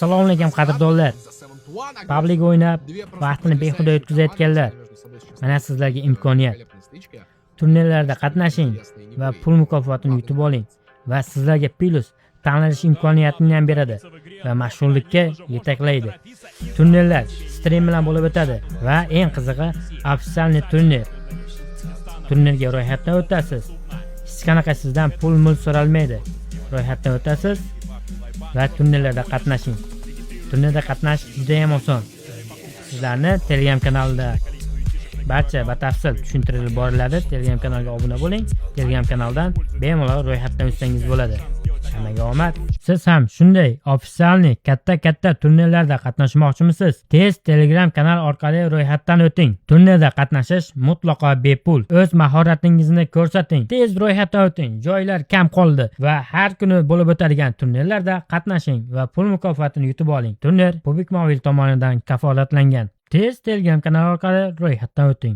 Assalomu alaykum, qadrdonlar. PUBG o'ynab, vaqtini behuda o'tkazayotganlar. Mana sizlarga imkoniyat. Turnirlarda qatnashing va pul mukofotini yutib oling va sizlarga plyus tanlash imkoniyatini ham beradi va mashhurlikka yetaklaydi. Turnirlar stream bilan bo'lib o'tadi va eng qizig'i, официальный turnir. Turnirga ro'yxatdan o'tasiz. Hech qanaqa sizdan pul mul so'ralmaydi. Ro'yxatdan o'tasiz va turnirlarda qatnashing. Turnirda qatnashish juda ham oson. Sizlarni Telegram kanalida barcha batafsil tushuntirilib boriladi. Telegram kanalga obuna bo'ling. Telegram kanaldan bemalol ro'yxatdan o'tsangiz bo'ladi. Hammaga omad. Siz ham shunday официальный katta-katta turnirlarda qatnashmoqchimisiz? Tez Telegram kanal orqali ro'yxatdan o'ting. Turnirda qatnashish mutlaqo bepul. O'z mahoratingizni ko'rsating. Tez ro'yxatdan o'ting. Joylar kam qoldi va har kuni bo'lib o'tadigan turnirlarda qatnashing va pul mukofotini yutib oling. Turnir PUBG Mobile tomonidan kafolatlangan. Tez Telegram kanal orqali ro'yxatdan o'ting.